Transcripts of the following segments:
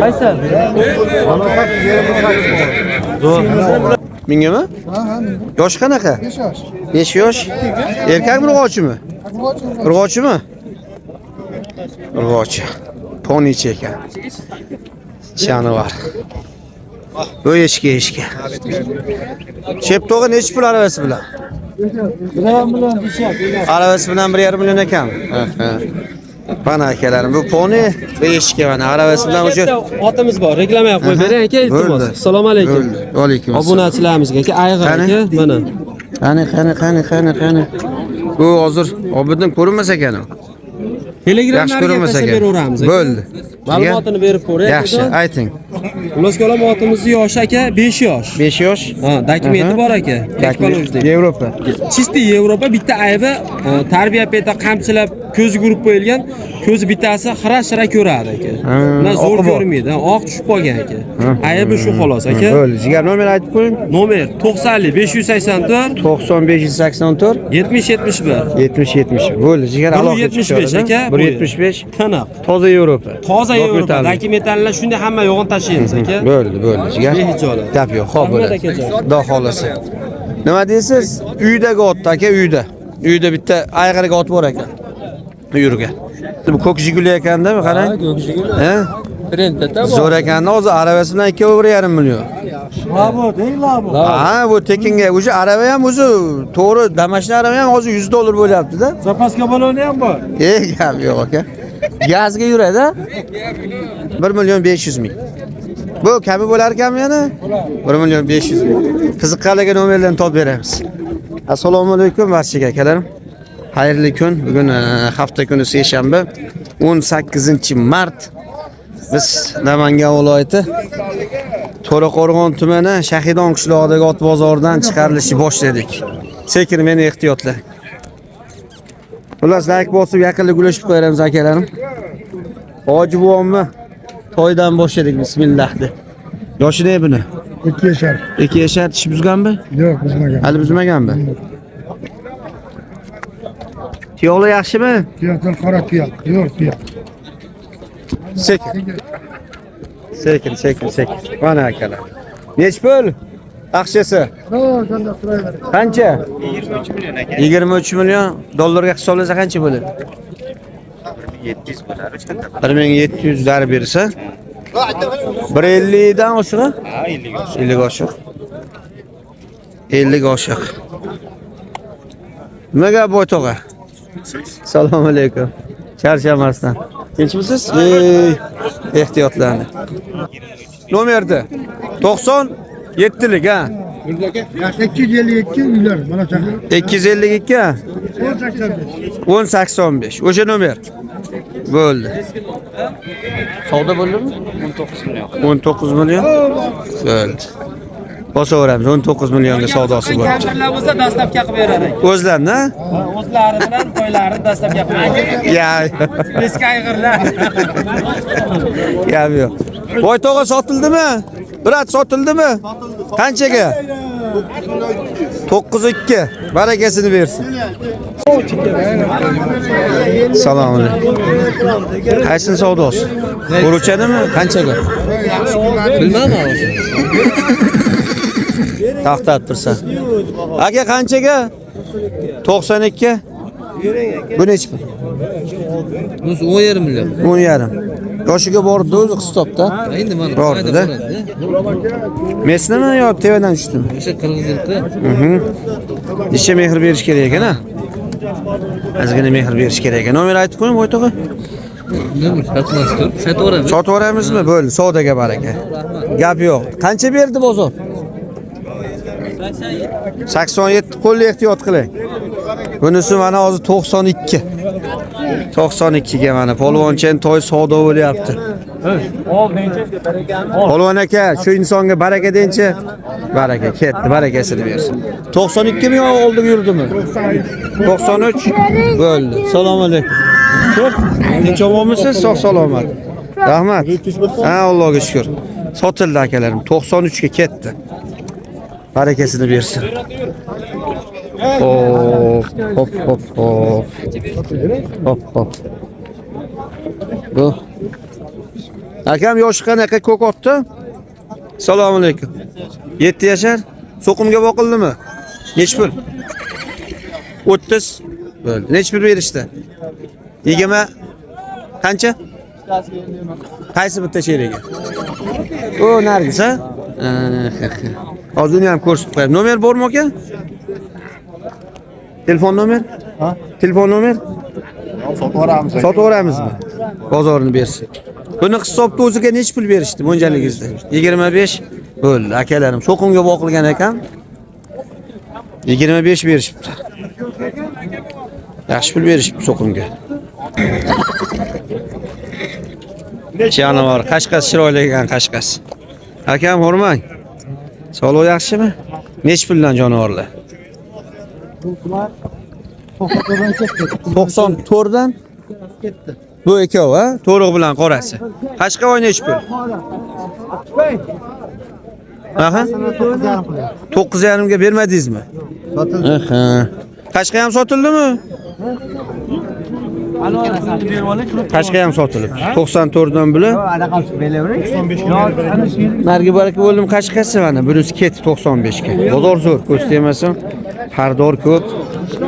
Qaysi? Zo'r. Mingami? Yoshi qanaqa? 5 yosh. 5 yosh. Erkakmi, urg'ochimi? Urg'ochimi? Urg'ochi. Ponichi ekan. Jonivar. Bu echki echki. Sheptog'i nechi pul aravasi bilan? 1,5 million deyishyapti. Aravasi bilan 1,5 million ekan. Mana akalarim, bu poni, bu echki mana aravasi bilan o'sha Otimiz bor. Reklama ham qo'yib bering aka, iltimos. Bo'ldi. Assalomu alaykum. Bo'ldi. Alaykum assalom. Obunachilarimizga aka, ayg'ir Qani? aka, mana. Qani, qani, qani, qani, qani. Bu hozir Obiddan ko'rinmas ekan u. Yaxshi Telegramlarga ko'rinmas tashlab ekan. beraveramiz aka. Bo'ldi. Ma'lumotini berib ko'ray. Yaxshi, ayting. Xullas kalom otimizni yoshi aka 5 yosh. 5 yosh. Ha, dokumenti Aha. bor aka. Ekspolojda. Yevropa. Чистый Yevropa bitta aybi tarbiya paytida qamchilab ko'zi urib qo'yilgan, ko'zi bittasi xira-shira ko'radi aka. Ha, Undan zo'r oqi bor. ko'rmaydi, ha, oq tushib qolgan aka. Aybi shu xolos aka. Bo'ldi. Jigar nomer aytib qo'ying. Nomer 90 584 90 584 70 71. 70 70. Bo'ldi. Jigar aloqa 1.75 aka. 1.75. Tiniq. Toza Yevropa. Toza Yevropa. Dokumentali. Dokumentlarni shunday hamma yo'g'in tashlaymiz aka. Bo'ldi, bo'ldi. Jigar. Behijolat. Gap yo'q. Xo'p Rahmat bo'ladi. akajon. Xudo xolasa. Nima deysiz? Uydagi ot aka, uyda. Uyda bitta ayg'irga ot bor ekan. Uyurga. Bu ko'k Jiguli ekanda, qarang. Ko'k Jiguli. He? Trendda Zo'r ekanda, hozir aravasi bilan ikkovi 1,5 million. Labo değil labo. Ha, bu tekinga o'sha arava ham o'zi to'g'ri, damashni arava ham hozir 100 dollar bo'lyapti-da. Zapaska baloni ham bor. Ey, gap yo'q aka. Gazga yuradi. 1 million 500 ming. Bu kami bo'lar ekanmi yana? 1 million 500 ming. Qiziqqanlarga nomerlarni topib beramiz. Assalomu alaykum barchaga akalarim. Xayrli kun. Bugun hafta kuni seshanba, 18 mart. Biz Namangan viloyati To'raqo'rg'on tumani Shahidon qishlog'idagi ot bozoridan chiqarilishni boshladik. Sekin meni ehtiyotla. Xullas, like bosib yaqinlik ulashib qo'yamiz akalarim. Hoji buvomni toydan boshladik bismillah deb. Yoshi ne buni? 2 yashar. 2 yashar, tish buzganmi? Yo'q, buzmagan. Hali buzmaganmi? Tuyoqlar yaxshimi? Tuyoqlar qora tuyoq, yo'q tuyoq. Sekin. Sekin, sekin, sekin. Mana akalar. Nech pul? Aqshasi. Qancha? 23 million aka. 23 million dollarga hisoblasa qancha bo'ladi? 1700 bo'ladi. 1700 dar bersa. 1.50 dan oshig'i? Ha, 50 oshiq. 50 oshiq. 50 oshiq. Nima gap boy tog'a? Assalomu alaykum. Charchamasdan. Tinchmisiz? Ey, ehtiyotlaning. Nomerda 97lik ha. 252 uylar mana chaqa. 252 ha. 1085. 1085. O'sha nomer. Bo'ldi. Savdo bo'ldimi? 19 million. 19 million? Bo'ldi. Bosaveramiz. 19 millionga savdosi bo'ldi. Kampirlar bo'lsa dastavka qilib beradi. O'zlarini, ha? O'zlari bilan toylarini dastavka qilib beradi. Ya. Eski ayg'irlar. Gap yo'q. Boy tog'a sotildimi? Brat sotildimi? Qanchaga? 9.2. Barakasini bersin. Assalomu alaykum. Qaysini savdosi? Bo'ruchanimi? Qanchaga? Bilmadim. Taxtab tursa. Aka qanchaga? 92. Bu nechi pul? Bunisi 10,5 million. 10,5. Yoshiga bordi o'zi hisobda. Endi mana Bordi-da. Mesnimi yo tevadan tushdimi? O'sha qirg'izlikda. Necha mehr berish kerak ekan ha? Ozgina mehr berish kerak ekan. Nomer aytib qo'ying, boy tog'a. Nima sotmas turib, sotaveramiz. Sotib yuboramizmi? Bo'ldi, savdoga baraka. Gap yo'q. Qancha berdi bozor? 87. Qo'lni ehtiyot qiling. Bunisi mana hozir 92. 92 ga mana polvonchani toy savdo bo'lyapti. Polvon aka, shu insonga baraka dengchi. Baraka ketdi, barakasini bersin. 92 mi yo oldin yurdimi? 93 bo'ldi. Assalomu alaykum. Ko'p tinch omonmisiz? Sog' salomat. Rahmat. Ha, Allohga shukr. Sotildi akalarim. 93 ga ketdi. Barakasini bersin. Hop, hop, hop, hop. Hop, hop. Bu Akam yoshi qanaqa ko'k otdi? Assalomu alaykum. 7 yashar. So'qimga boqildimi? Nech pul? 30. Bo'ldi. Nech pul berishdi? 20 qancha? Qaysi bitta sherigi? O, Nargis, ha? Hozir uni ham ko'rsatib qo'yamiz. Nomer bormi aka? Telefon nomer? Ha? Telefon nomer? Sotib Sotaveramizmi? Bozorini bersin. Buni hisobda o'ziga nech pul berishdi mo'ljalligingizda? 25 bo'ldi akalarim. So'qimga boqilgan ekan. 25 berishibdi. Yaxshi pul berishibdi so'qimga. Jonivor, qashqas chiroyli ekan, qashqas. Akam hurmang. Sog'liq yaxshimi? Nech puldan jonivorlar? 94 dan ketdi. Bu ikov, ha? To'riq bilan qorasi. Qashqavoy nech pul? Aha. 9,5 ga bermadingizmi? Sotildi. Aha. Qashqa ham sotildimi? Qashqa ham sotilib. 94 dan bular. Nargi baraka bo'lim qashqasi mana bunisi ketdi 95 ga. Bozor zo'r, ko'z tegmasin. Xaridor ko'p.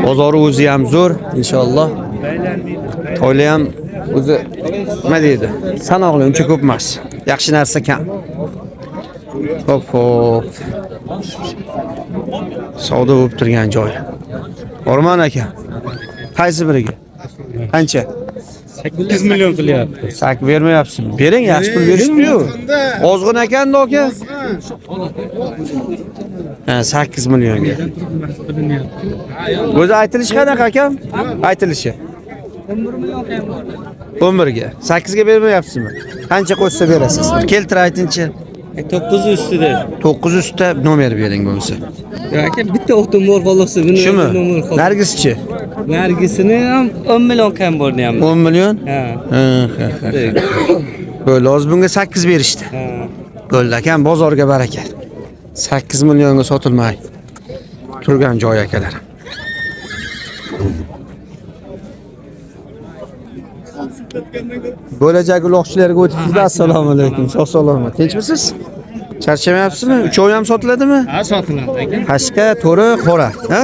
Bozori o'zi ham zo'r, inshaalloh. Toyla ham o'zi nima deydi? Sanoqli, uncha ko'p emas. Yaxshi narsa kam. Hop hop. Savdo bo'lib turgan joy. O'rmon aka. Qaysi biriga? Qancha? 8 million qilyapti. Sak bermayapsizmi? Bering, yaxshi pul berishdi-yu. Ozg'in ekan-da aka. Ha, 8 millionga. O'zi aytilishi qanaqa akam? Aytilishi. 11 ga. 8 ga bermayapsizmi? Qancha qo'shsa berasiz? Keltir aytingchi. 9 ustida. 9 ustida nomer bering bo'lmasa. Aka bitta o'qdim bor xolos. Shumi? Nargischi. Nargisini ham 10 million kam bor deyapman. 10 million? Ha. Ha, ha, ha. Bo'ldi, hozir bunga 8 berishdi. Ha. Bo'ldi akam, bozorga baraka. 8 millionga sotilmay turgan joy akalar. Bo'lajak uloqchilarga o'tibsiz. Assalomu alaykum. Sog' salomat. Tinchmisiz? Charchamayapsizmi? Uchovi ham sotiladimi? Ha, sotiladi aka. Qashqa, to'ri, qora, ha?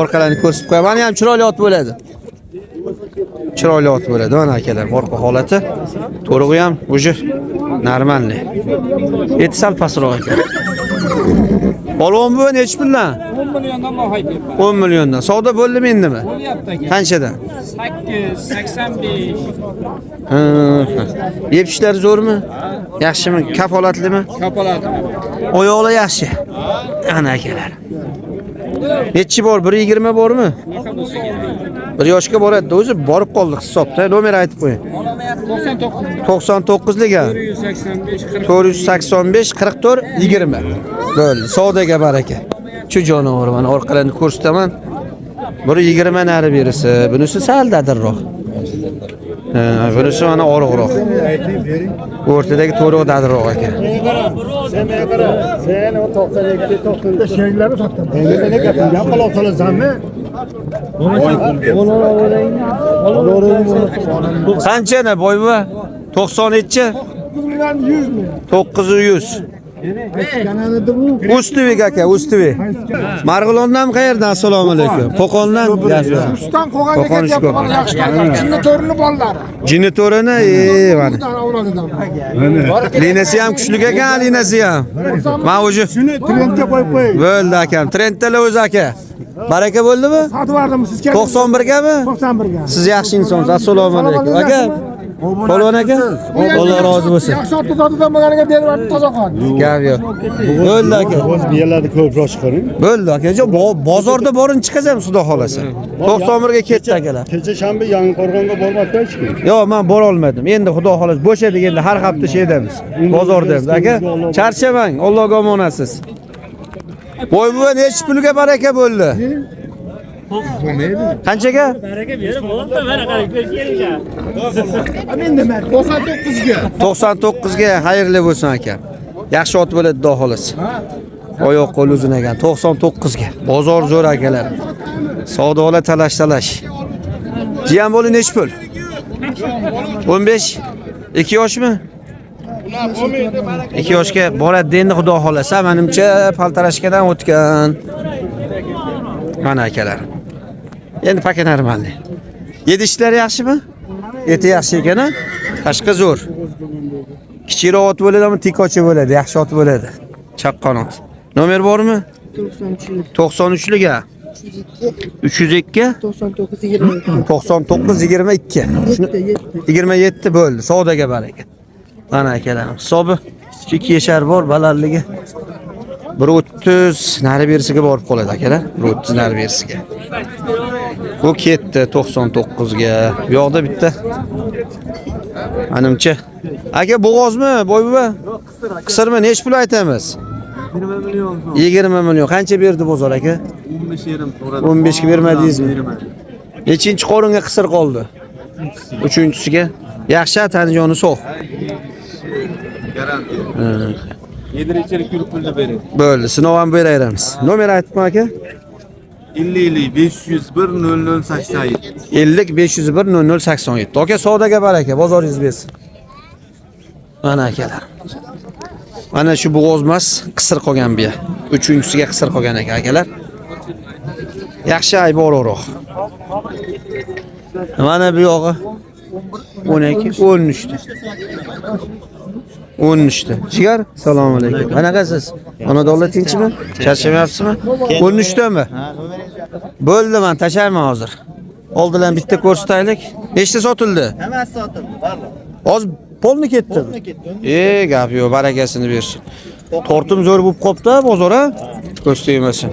Orqalarini ko'rsatib qo'yaman. Mana ham chiroyli ot bo'ladi. Chiroyli ot bo'ladi mana akalar, orqa holati. To'rig'i ham уже normalniy. Eti sal pastroq ekan. Polvon buva nechi puldan? 10 milliondan mohay deyapman. 10 milliondan. Savdo bo'ldimi endimi? Bo'lyapti aka. Qanchadan? 8, 85. Ha, yepishlari zo'rmi? Yaxshimi? Kafolatlimi? Kapolatli. Oyoqlar yaxshi. Ana akalar. Nechi bor? 1.20 bormi? Bir yoshga boradi o'zi, borib qoldik hisobda. Nomer aytib qo'ying. 99. 99 lik. 485 485 44 20. Bo'ldi. Savdoga baraka. Shu jonivor mana orqalarini ko'rsataman. Biri 20 nari berisi, bunisi sal dadirroq. Ha, bunisi mana oriqroq. O'rtadagi to'riq dadirroq ekan. Sen o 92 90 sheriklarni sotdim. Ne gaping? Gap qilib solasanmi? Qancha ne boy buva? 90 nechi? 9 million 100 ming. 900. Ustuvik aka, Ustuvik. Marg'ilondan qayerdan? Assalomu alaykum. Qo'qondan. Ustan qo'g'onga Qo'qon ketyapti, mana yaxshi to'g'ri. Jinni to'rini bolalari. Jinni to'rini, mana. Udan avlodidan. Linasi ham kuchli ekan, linasi ham. Men o'zi Shuni trendga qo'yib qo'ying. bo'ldi akam. Trenddalar o'zi aka. Baraka bo'ldimi? Sotib yubordim siz keldingiz. 91 gami? 91 ga. Siz yaxshi insonsiz. Assalomu alaykum. Aka. Polvon aka. Alloh rozi bo'lsin. Yaxshi otni sotib olmaganiga berib yubordi toza qon. Gap yo'q. Bo'ldi aka. O'z biyalarni ko'proq chiqaring. Bo'ldi aka. Bozorda borin chiqazamiz xudo xolasa. 91 ga ketdi akalar. Kecha shanba Yangiqo'rg'onga bormabdi hech kim. Yo'q, men bora olmadim. Endi xudo xohlasa bo'shadik endi har hafta shedamiz. Bozordamiz aka. Charchamang, Allohga omonatsiz. Boy buva nechi pulga baraka bo'ldi? Qanchaga? Baraka berib bo'ldi, mana qarang, ko'rishga. 99 ga. 99 ga xayrli bo'lsin aka. Yaxshi ot bo'ladi xudo xohlasa. Oyoq qo'l uzun ekan 99 ga. Bozor zo'r akalar. Savdolar talash talash. Jiyan bo'li nechi pul? 15. 2 yoshmi? 2 yoshga boradi endi xudo xolasa. Menimcha paltarashkadan o'tgan. Mana akalar. Endi paka normalniy. Yedishlari yaxshimi? Eti yaxshi ekan, a? Tashqi zo'r. Kichikroq ot bo'ladimi, tikochi bo'ladi, yaxshi ot bo'ladi. Chaqqon ot. Nomer bormi? 93lik a. 302 99 22. 99 22. 27 bo'ldi. Savdoga baraka. Mana akalarimiz. Hisobi 2 yashar bor, balandligi 1.30 nari berisiga borib qoladi akalar. 1.30 nari berisiga. Bu ketdi 99 ga. Bu yoqda bitta. Menimcha. Aka bo'g'ozmi, boy buva? Qisirmi? Nech pul aytamiz? 20 million. 20 million. Qancha berdi bozor aka? 15,5 so'radi. 15 ga bermadingizmi? Nechinchi qoringa qisir qoldi? Uchinchisiga. Yaxshi, tanijoni sog'. Garantiya. Yedir ichirib yurib pulni bering. Bo'ldi, sinov ham beraveramiz. Nomer aytma aka. 50 501 0087. 50 501 0087. Aka savdoga baraka, bozoringiz bersin. Mana akalar. Mana shu bo'g'oz emas, qisir qolgan bu. Uchinchisiga qisir qolgan ekan akalar. Yaxshi ay bororoq. Mana bu yog'i 12 13 ta. 13 ta. Jigar, assalomu alaykum. Qanaqasiz? Xonadonlar tinchmi? Charchamayapsizmi? 13 tami? Bo'ldi, men tashlayman hozir. Oldidan bitta ko'rsataylik. Nechta sotildi? Hammasi sotildi, barliq. Hozir polni ketdi. Gap yo'q, barakasini bersin. Tortim zo'r bo'lib qopti bozor a? Ko'z tegmasin.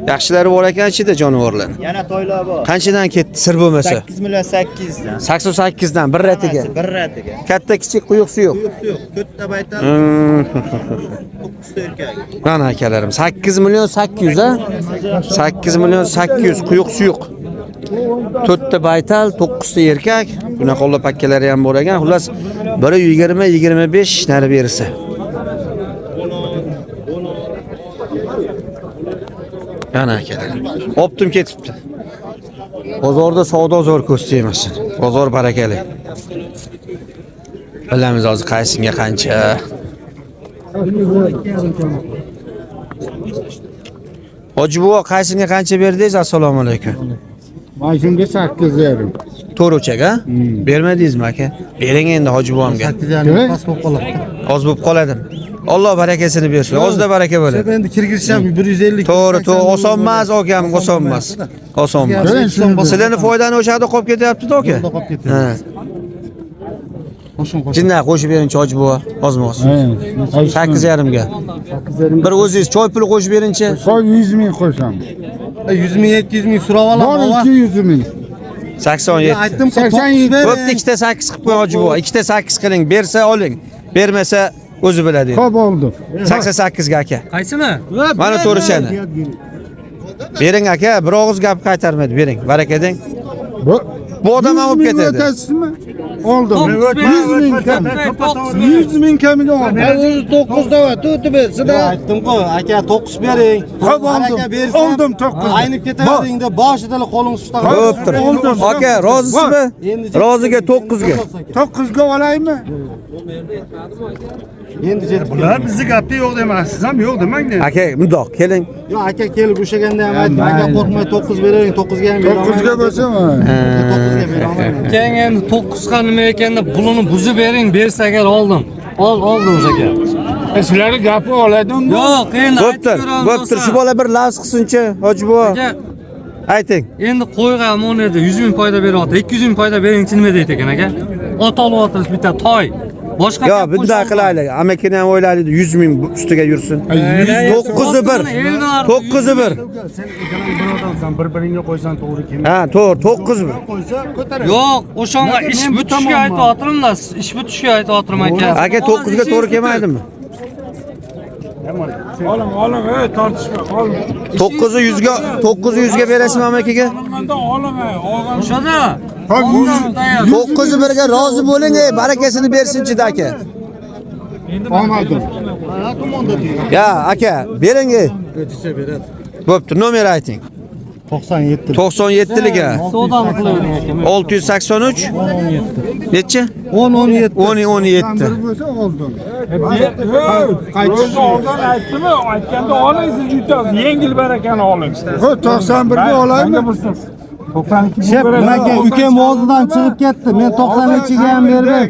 Yaxshilari bor ekan ichida jonivorlar. Yana toylar bor. Qanchadan ketdi sir bo'lmasa? 8 million 800 dan. 88 dan bir ratiga. Bir ratiga. Katta kichik quyuq suyuq. Quyuq suyuq. To'rtta baytal. 9 ta erkak. Mana akalarim 8 million 800 a? 8 million 800 quyuq suyuq. 4 ta baytal, 9 ta erkak. Bunaqa qo'lla pakkalari ham bor ekan. Xullas, biri 20, 25 nari bersa. Ana akalar. Optim ketibdi. Bozorda savdo zo'r, ko'z tegmasin. Bozor barakali. Bilamiz hozir qaysinga qancha. Hoji buva qaysinga qancha berdingiz? Assalomu alaykum. Mana shunga 8,5. To'ruvchak a? Bermadingizmi aka? Bering endi hoji buvamga. 8,5 past bo'lib qoladi. Oz bo'lib qoladimi? Alloh barakasini bersin. Ozda baraka bo'ladi. Endi kirgizisham ham 150. To'g'ri, to'g'ri, oson emas akam, oson emas. Oson emas. Sizlarning foydani o'sha yerda qolib ketyapti-da aka. Qolib ketyapti. Jinna qo'shib beringchi hoji buva, ozma-oz. 8,5 ga. Bir o'zingiz choy puli qo'shib beringchi. Choy 100 ming qo'shamiz. 100 ming, 700 ming so'rab olaman. Bor 200 ming. 87. Aytdim, 87. Bo'pti, ikkita 8 qilib qo'ying hoji buva. Ikkita 8 qiling, bersa oling. Bermasa o'zi biladi. Xo'p oldi. 88 ga aka. Qaysini? Mana to'rishani. Bering aka, bir og'iz gap qaytarmaydi, bering. Baraka deng. Bu odam ham olib ketadi. O'tasizmi? Oldim. 100 ming kam. 100 ming kamiga oldim. O'zi 9 da to'rtni bersin. Aytdim-ku, aka 9 bering. Xo'p oldim. Oldim 9. Aynib ketavering deb boshida qo'lingiz tutadi. Bo'pti. Aka, rozisizmi? Roziga 9 ga. 9 ga olaymi? Endi jetib. Bular bizni gapda yo'q demasiz ham yo'q demang. Aka, mundoq keling. Yo'q, aka kelib o'shaganda ham aytdim, aka qo'rqmay 9 beravering, 9 ga ham bera 9 ga bo'lsa-mi? 9 ga bera olmayman. Keyin endi 9 ga nima ekanda pulini buzib bering, bersa agar oldim. Oldingiz aka. Sizlarning gapi oladi unda. Yo'q, endi Bo'pti, bo'pti. Shu bola bir lafz qilsinchi, hoji buva. Aka, Ayting. endi qo'yga mana yerda 100 ming foyda beryapti, 200 ming foyda beringchi nima deydi ekan aka? Ot olyapmiz bitta toy. Boshqa Yo, bunday qilaylik. Amakini ham o'ylaylik, 100 ming ustiga yursin. 9 1. 9 1. Sen ikkalang bir odamsan, bir-biringga qo'ysang to'g'ri kelmaydi. Ha, to'g'ri, 9 1. Qo'ysa ko'taradi. Yo'q, o'shanga ish bitishga aytyaptimda, ish bitishga aytyaptim aka. Aka 9 ga to'g'ri kelmaydimi? Oling, oling, ey tortishma, oling. 900 ga 900 ga berasizmi amakiga? Oling, ey, olgan. O'shada. 9 1 ga rozi bo'ling, ey, barakasini bersinchi aka. Olmadim. Ya, aka, bering ey. Bo'pti, nomer ayting. 97. 97 lik. Savdoni qilavering aka. 683 nechi? 10 17. 10 17. Bo'lsa oldin. O'zi oldin aytdimi? Aytganda oling, siz yutasiz. Yengil barakani oling. Ho, 91 ga olaymi? 92 Shep, aka, ukam og'zidan chiqib ketdi. Men 92 ga ham berdim.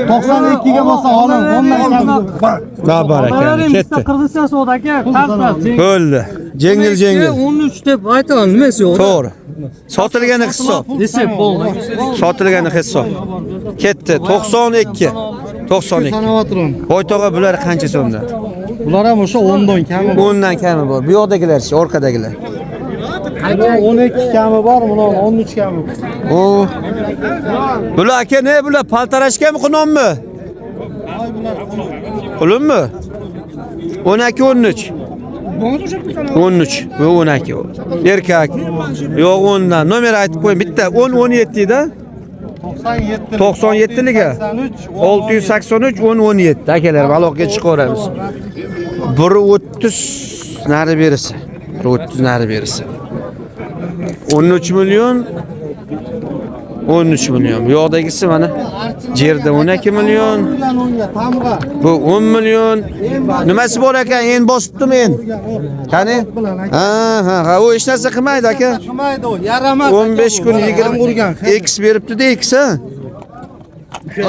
92 ga bo'lsa oling, 10 dan kam. Va baraka. Beraring, bitta Ketdi. qirg'izcha savdo aka. Tartmas. Bo'ldi. Jengil jengil. 13 deb aytaman, nimasi yo'q? To'g'ri. Sotilgani hisob. Desa bo'ldi. Sotilgani hisob. Ketdi. 92. 92. Sanoatron. Boy tog'a, bular qancha so'mdan? Bular ham o'sha 10 dan kami bor. 10 dan kami bor. Bu yoqdagilar-chi, orqadagilar. Buni 12 kami bor, buni 13 kami bor. O. Bular aka ne bular? Paltarashgami, qunonmi? Qulunmi? 12 13. 13 bu 12. Erkak. Yo'q, 10 dan. Nomer aytib qo'ying. Bitta 10 17 da. 97. 97 lik. 683 10 17. Akalar, aloqaga chiqaveramiz. 1.30 nari berisi. 1.30 nari berisi. 13 million, 13 million. Bu yoqdagisi mana yerda 12 million. Unga tamg'a. Bu 10 million. Nimasi bor ekan? En bosibdimi en? Qani? Ha, ha, ha, u hech narsa qilmaydi aka. Qilmaydi u, yaramas. 15 kun 20 urgan. 20 X beribdi-da, X ha.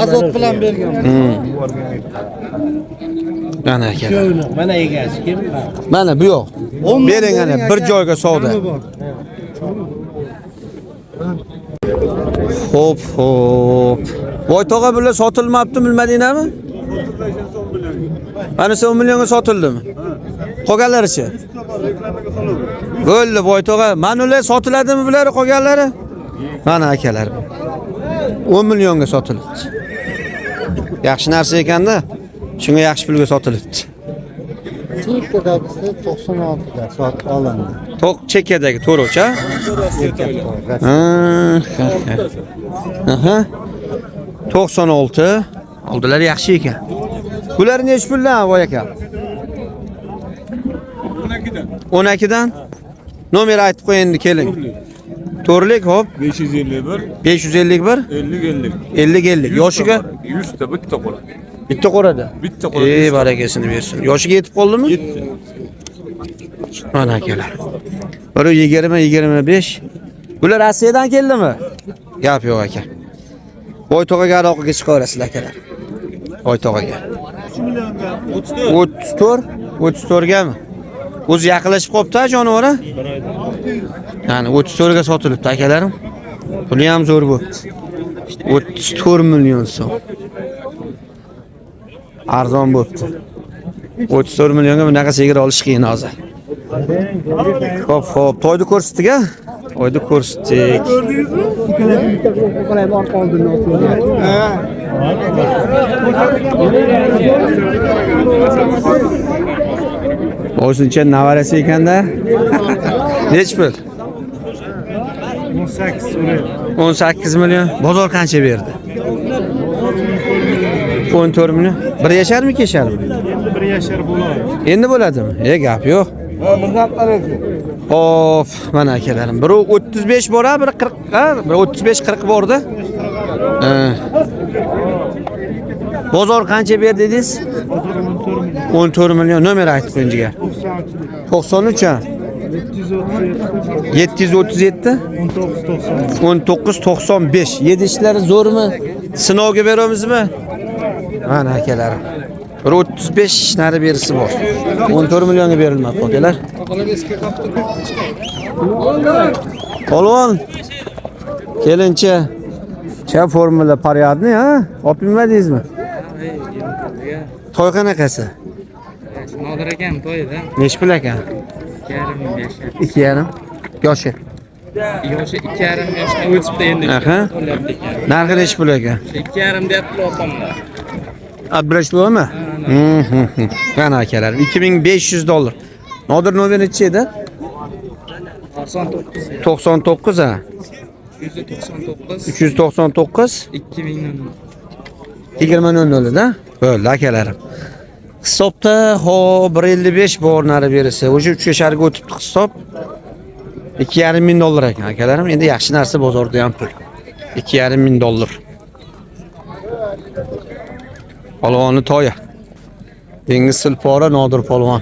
Azot bilan bergan. Mana akalar. Mana egasi kim? Mana bu yoq. Bering ana bir joyga savdo. Xo'p, xo'p. Voy tog'a, bular sotilmabdi, bilmadinglarmi? Mana shu 10 millionga sotildimi? Qolganlarichi? Bo'ldi, boy tog'a. Mana ular sotiladimi bular qolganlari? Mana akalar. 10 millionga sotilibdi. Yaxshi narsa ekanda, shunga yaxshi pulga sotilibdi. Chekkadagisi 96 ga sotib olindi. To'q chekkadagi to'rovcha. Ha. Aha. 96. Oldilari yaxshi ekan. Bular nechi puldan voy aka? 12 dan. Nomer aytib qo'y endi, keling. To'rlik, hop. 551 551 50 50. 50 50. Yoshiga 100 ta bitta qo'la. Bitta qo'rada. Bitta qo'rada. Ey, barakasini bersin. Yoshiga yetib qoldimi? Yetdi. Mana akalar. Bir 20 25. Bular Rossiyadan keldimi? Gap yo'q aka. Boy tog'aga aloqaga chiqaverasizlar akalar. Boy tog'aga. 34 34 gami? O'zi yaqinlashib qolibdi jonivor a? Ya'ni 34 ga sotilibdi akalarim. Puli ham zo'r bo'pti. 34 million so'm. Arzon bo'pti. 34 millionga bunaqa sigir olish qiyin hozir. Xo'p, xo'p, toyni ko'rsatdik a? Toyni ko'rsatdik. O'zincha navarasi ekanda. Nech pul? 18 million. Bozor qancha berdi? 14 million. Bir yasharmi, ikki yasharmi? Endi bir yashar bo'ladi. Endi bo'ladimi? E, gap yo'q. Of, mana akalarim. Biri 35 bor, biri 40, ha, biri 35 40 borda. Bozor qancha berdi dedingiz? 14 million. Nomer aytib qo'ying jigar. 93 ha. 737 19 95. Yedishlari zo'rmi? Sinovga beramizmi? Mana akalarim. Bir 35 nari berisi bor. 14 millionga berilmabdi akalar. Polvon. Kelinchi. Cha formula порядный, ha? Olib bilmadingizmi? To'y qanaqasi? Nodir akam to'yida. Nechi pul ekan? 2,5 yashar. 2,5 yoshi. Yoshi 2,5 yoshdan o'tibdi endi. Aha. To'lyapti ekan. Narxi nechi pul ekan? 2,5 deyapti opamlar. Abdurashidovmi? Qani akalar, 2500 dollar. Nodir nomer nechi edi? 99. 99 ha. 399 399 2000. 20.00 da. Bo'ldi akalarim. Hisobda hop 1.55 bor nari berisi. O'sha 3 yasharga o'tibdi hisob. 2,5 ming dollar ekan akalarim. Endi yaxshi narsa bozorda ham pul. 2,5 ming dollar. Polvonni toya. Dengiz silpori Nodir polvon.